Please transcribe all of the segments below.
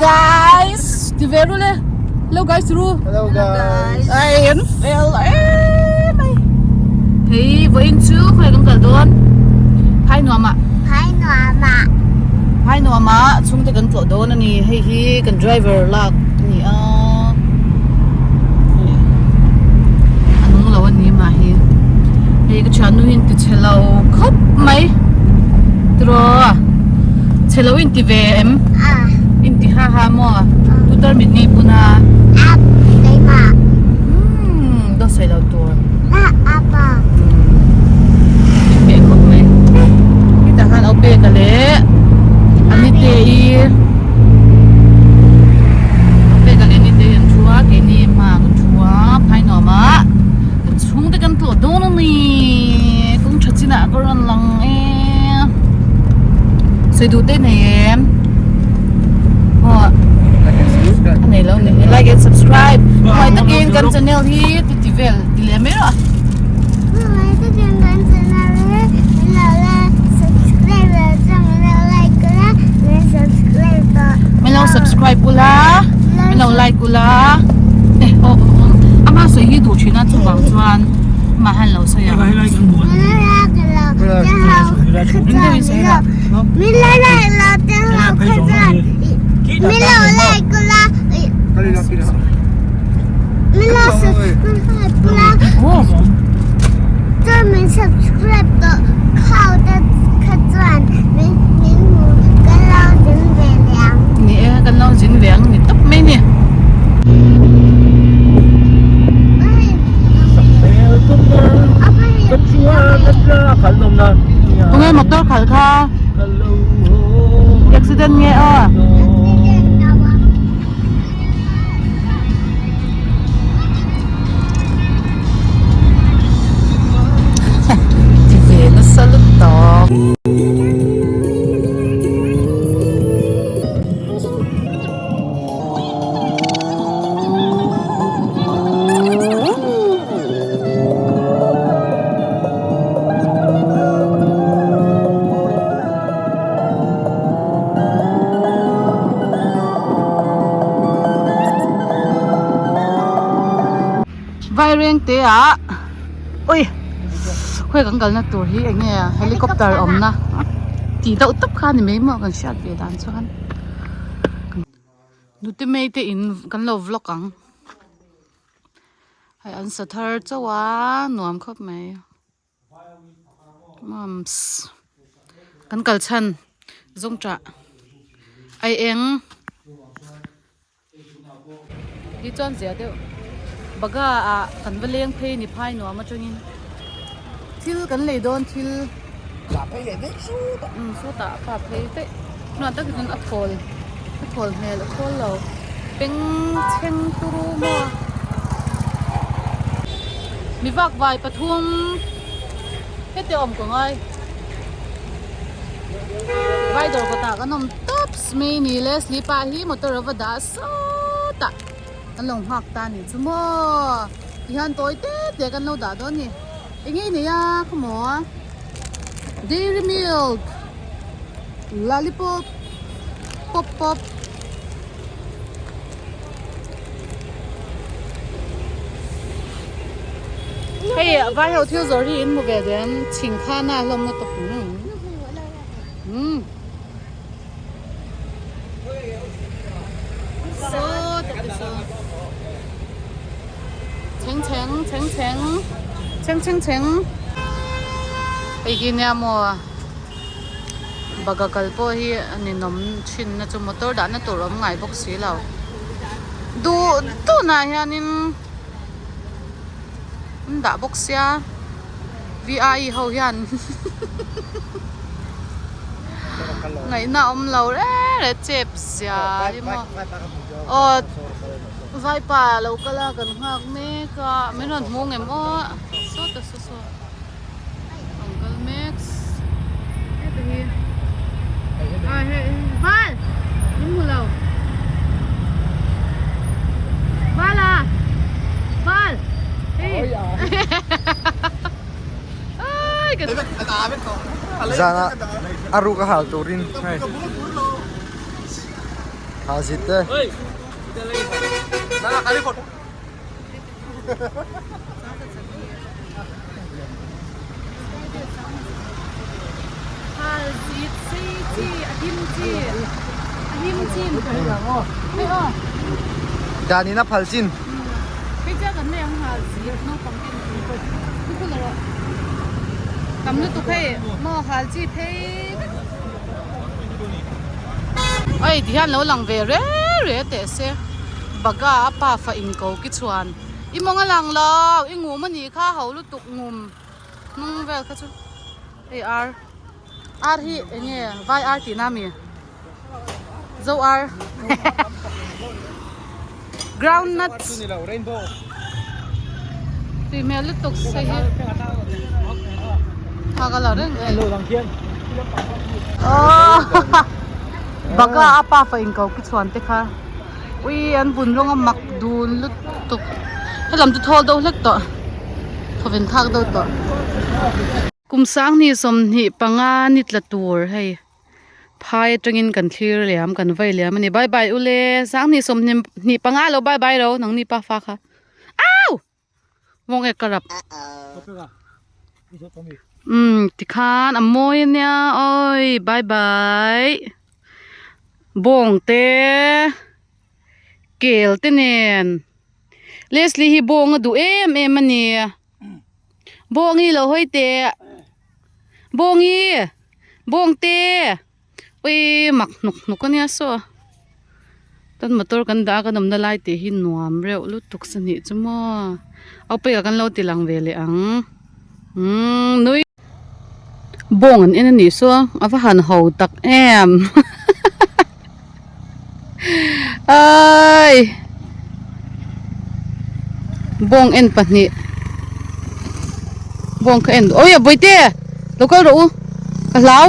guys ti ve ru le hello guys ru Hello guys ai an fel em mai hei vawiin chu khawi kan kal dawn phai nuam ah Phai nuam ah phai nuam ah chhungte kan tlawh dawn a ni hei hi kan driver lak a ni a a nung lo a ni mah hi hei ka thiannu hi in ti chhe lo khawp mai tiraw chhe lo in ti ve em in ti ha ha maw tutor mit ngei pun a umm dawt sawi lo tur in hmeh khawp mai hetah khan au pek a leh a nite i au pek a leh a nite i an thu a keini hma kan thu a phai nuam a kan chhungte kan tlawh dawn a ni kawng tha chinah ka rawn lang e sawi duh te nei em aw a nei lo ni like and subscribe hmuai takin kan channel hi ti ti vel ti leh mai rawh Hmuai takin kan channel hi min lo la subscribe lo chuan min lo like ula min subscribe tawh min lo subscribe ula min lo like ula eh aw ama sawi hi duh thin a chuvang chuan amah hian lo sawi ang Ni e kan lo zin ve ang ni tawp mai ni. Tunge motor khalh kha accident nge aw. Ti ve nasa lutuk. Vaireng te ah ui khawi kan kalna tur hi eng nge helicopter awmna tih deuh tawp kha a ni mai maw kan hriat ve dan chuan. Nute mai te in kan lo vlog ang hei an sa thar chauh a nuam khawp mai mums kan kal chhan zawng tah ai eng hi chuan zia deuh baga ah kan va leng phei ni phai nuam atangin thil kan lei dawn thil sawtah a pa phei daih hnuah tak hian a thawl a thawl hmel a thawl lo peng thleng turu maw mi vak vai pathum heti awm ka ngai vai dawr kawtah kan awm tawp mai ni le slip ah hi motor a va dah sawtah kan lo nghak ta a nih chu maw tihian tawi te te kan lo dah dawn a ni eng nge i nei a khawmaw dairy milk lollipop pop pop hei vai ho thil zawrh hi in hmu ve duh em chhingkhana hlawm lutuk umm. Saw tak te saw chheng chheng chheng chheng chheng chheng chheng hei hi nia maw baga kal pawh hi a ninawm thin na chu motor dahna tur awm ngai bawk si lo duh duhnah hianin an dah bawk sia. VI ho hian ngaihna awm lo reng reng chep zia hi maw aw vaipa lo kal a kan nghak mek a min rawn hmu ngem aw sawta saw saw rawn kal mek heta hi val min hmu lo val a val hei. Zana a ruk a hal turin hei. Ha zit te. Hal zit sei chi a him chi a him chin hei aw. Dan in a phal chin. Hei chiah kan nei ang hal zit naupang ten an phul erawh tam lutuk hei maw hal chi phei vek. Oi ti hian lo lang ve re re teh se baga a pa fa in ko ki chuan i mawng a lang lo i ngum a nih kha ho lutuk ngum hnung vel kha chu hei ar ar hi eng nge vai ar tihna a mi zo ar ground nuts tui hmel lutuk se hi thak a la reng e baga a pa fa in ko ki chhuan te kha ui an vun rawng a mak dun lutuk helam chu thawl deuh hlek tawh thawven thak deuh tawh kum sanghnih sawmhnih panga ni tla tur hei. Phai atangin kan thlir liam kan vei liam a ni bye bye ule sanghnih sawmhnih hnih panga lo bye bye lo nangni pa fa kha au vawng e ka rap umm tikhan a mawi a nia awi bye bye bawng te kel te nen Leslie hi bawng a duh em em a ni bawngi lo hawi teh bawngi. Bawngte ui mak hnuk hnuk ania saw chuan motor kan dah a kan awmna lai tih hi nuam reuh lutuk sa nih chu maw au peka kan lo ti lang ve leh ang umm nui bawng an en anih saw a va han ho tak em aii bawng en pahnih bawng kha en awi bawihte lo kal rawh u ka hlau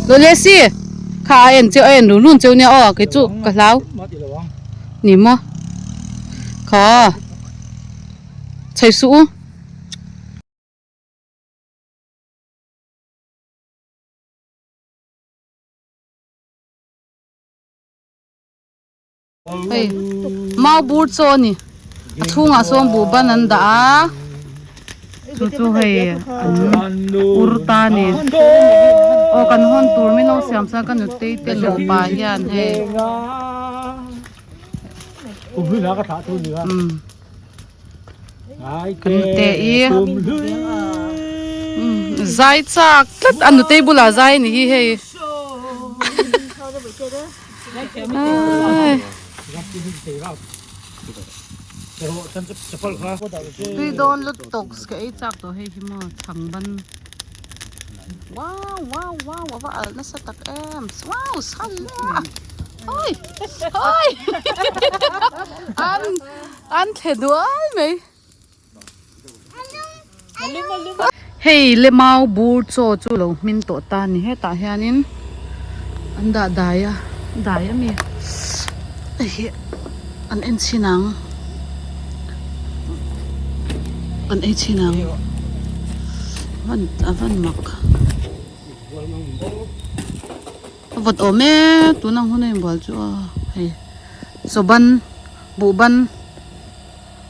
lo le si kha a en cheu a en run run cheu nia aw kei chu ka hlau ni maw kha chhei suh u. Hei mau bur chaw a ni a chhungah sawn buh ban an dah a chu chu hei an ur ta a ni aw kan hawn tur min lo siam chuan ka nutei te nupa hian hei umm ka nute i zai chak tlat a nutei bulah zai a ni hi hei. Tui dawn lutuk ka ei chak tawh hei hi maw chhang ban wow wow wow a va alh nasa tak em wow sal a oi oi an an thle duai mai. Hei le mau bur chaw chu lo hmin tawh ta a ni hetah hianin an dah dai a dai a mi hei hi an en chhin ang an ei chhin ang a van mak a vawt awm e tun ang hun a inbual chu a hei chaw ban buh ban.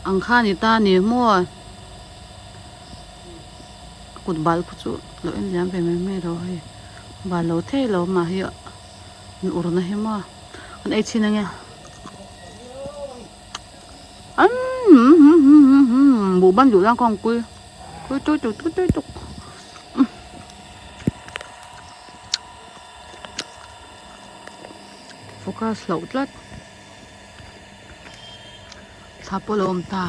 Ang kha ni ta ni maw a kut bal khu chu lo en liam ve mai mai lo hei bal lo thei lo mah hi an ur na hi maw an ei chhin ange umm buh ban duh lang kawng kui kui tui tui tui tui tuk focus loh tlat. Thla pawh a lo awm ta.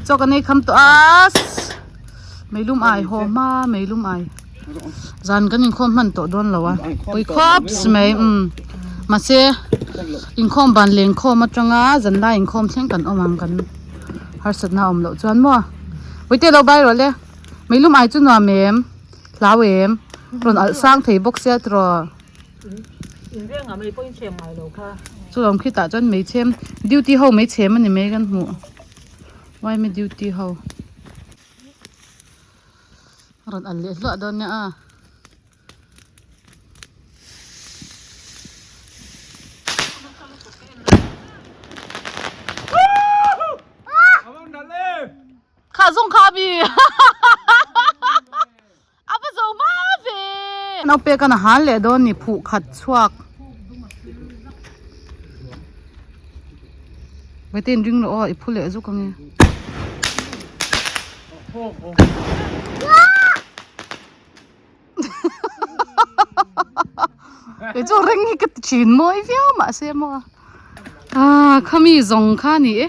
Chaw kan ei kham tawh a meilum ai haw hma meilum ai zan kan inkhawm hman tawh dawn lo a pui khawp mai umm mahse inkhawm ban lengkhawm atanga zan lai inkhawm thleng kan awm ang kan harsatna a awm loh chuan maw puite lo bai rawh le meilum ai chu nuam em hlau em rawn alh sang thei bawk sia tiraw. Chu awm khi tah chuan meichhem duty ho meichhem a ni mai kan hmuh yma duty ho a rawn al leh hluah dawn nia a. Au pek an a hal leh dawn ni phuh khat chhuak. Vaite in ring rawh aw i phu leh zuk ang e. Kei chu ring hi ka ti thin mawi viau mahse maw ah khami zawng kha a ni e.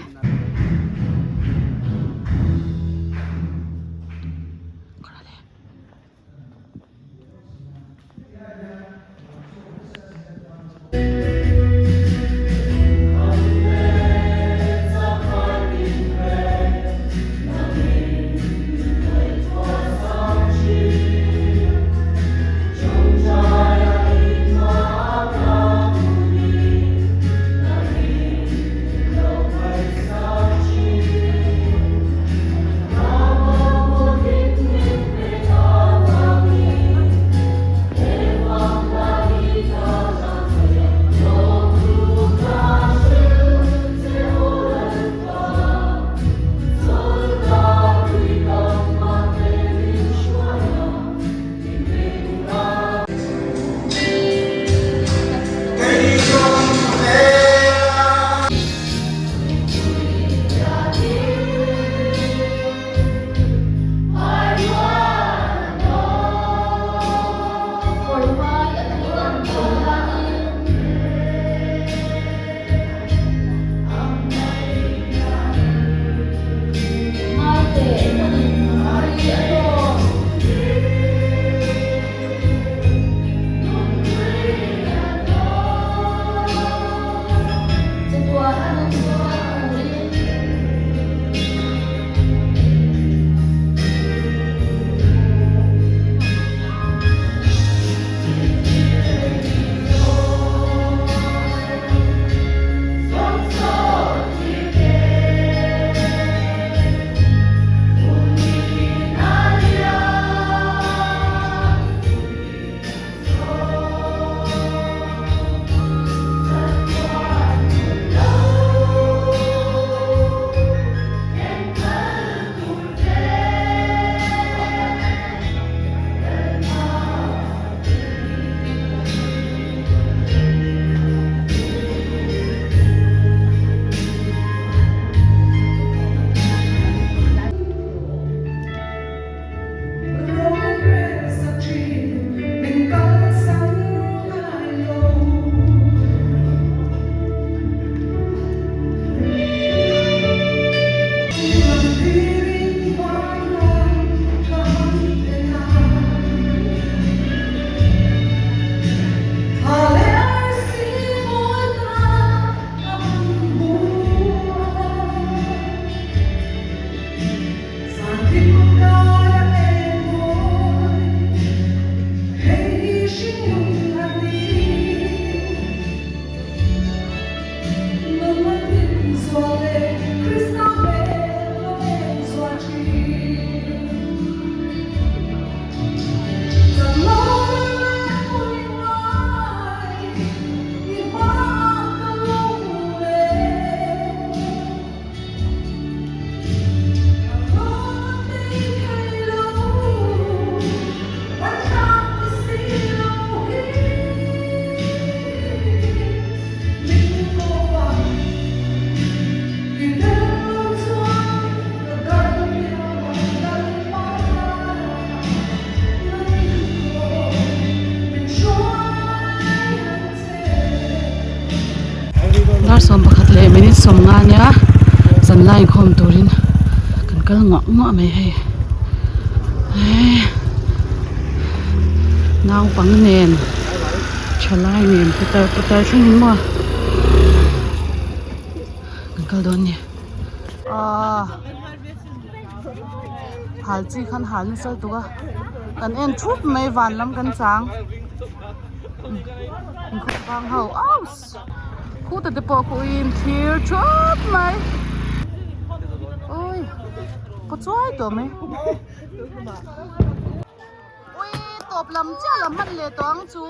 Dar 11 leh minute 50 ania zanlai inkhawm turin kan kal nguah nguah mai hei eee naupang nen thalai nen putar putar thlengin maw kan kal dawn a ni aaa hal chi khan hal nasa lutuk a kan en thup mai van lam kan chang. Inkhawm ho aus khuta te pawh khu in thlir thup mai ui kaw chuai tawh mai ui tawp lam chiah lam hman leh tawh ang chu.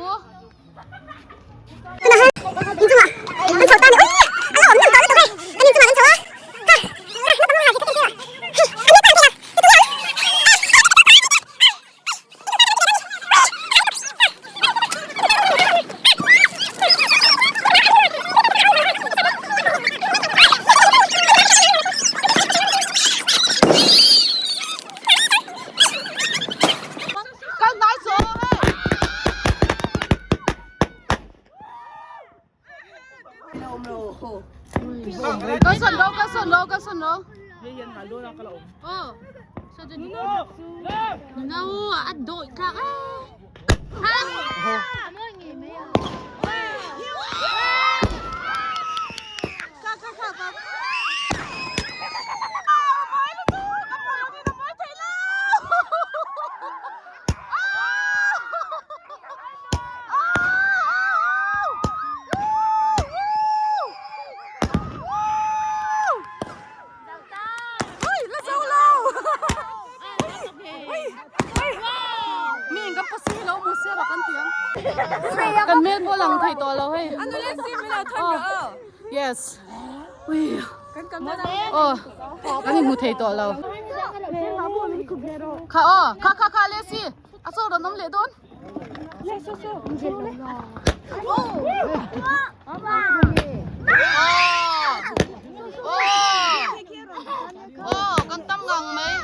Kalsawn rawh kalsawn rawh kalsawn rawh. Aw. No a dawih thlak a. Kha kha kha kha. Kan hmel pawh lang thei tawh lo hei. Yes. Aw kan inhmu thei tawh lo. Kha aw kha kha kha Lesi a chaw rawn awm leh dawn. Aw kan tam ngang mai.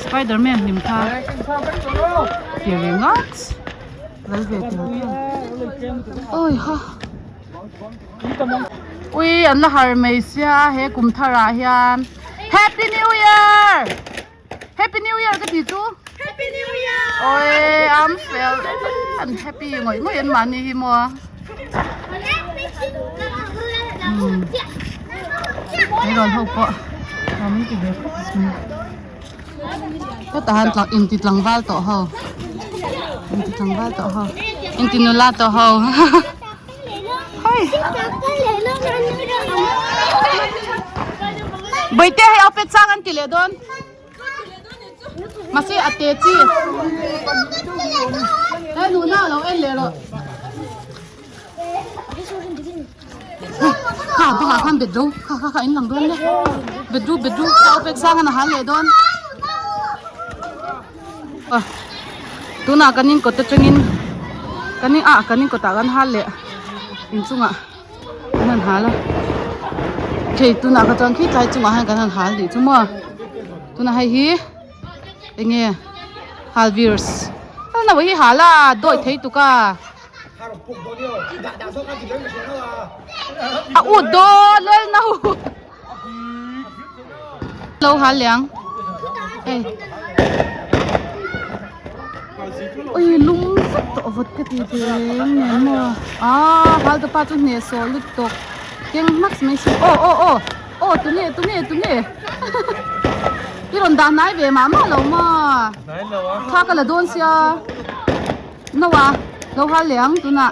Spiderman hlim kha ti ringawt lal ve tur awi ha ui an la har mai sia he kum thar ah hian happy new year happy new year ka ti chu happy new year oi am fel an happy ngawih ngawih an mahni hi maw hei rawn ho pawh nuam an ti ve khawp mai hetah hian tla inti tlangval tawh ho inti tlangval tawh ho inti nula tawh ho hei bawihte hei au pet chang an ti leh dawn. Mahse a te chi he nuna a lo en leh rawh kha bangah khan bet ro kha kha kha in lang dawn le bet ru bet ru ka awpek sang an a hal leh dawn tunah kan in kawt atangin kan in ah kan in kawtah kan hal leh inchungah. Kan han hal a hei tunah kha chuan khi tlai chungah hian kan han hal tih chu maw tunah hei hi eng nge hal virs a no hi hal a dawi thei tuk a a ut dawn lel no lo hal leh ang hei ui lum vek tawh vawt ka ti ve em nen maw ah hal tawpa chu hneh sawh lut tawk keng hmak mai si aw aw aw aw tunge tunge tunge i rawn dah hnai ve mah mah lo maw thla ka la dawn sia no a lo hal leh ang tunah.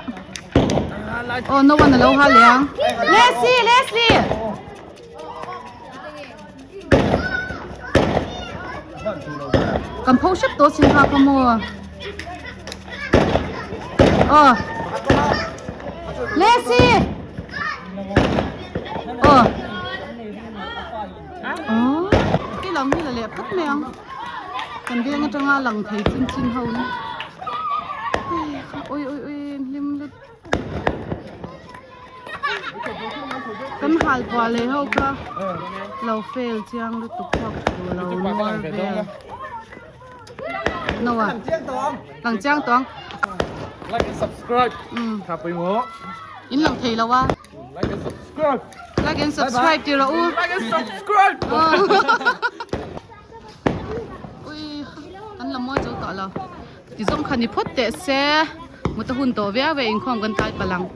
Aw no one alo ha leh ang. Leslie Leslie. Kan pho hrep tawh sin kha ka maw. Aw. Leslie. Aw. Aw. Ki lam hi la leh phawt mai ang. Kan veng atanga lang thei chin chin ho hi. Ui ui ui hlim lut. Kan hal puah leh ho kha lo fail chiang lutuk chhuak lo nuar vel. No a. Lang chiang tawh ang. Like and subscribe. Tha pawimawh. In lang thei lo a. Like and subscribe. Like and subscribe ti rawh u. Like and subscribe. Ui kan la mawi zo tawh lo. Ti zawng kha ni phawt teh se. Mut a hun tawh viau e inkhawm kan tlai palh ang.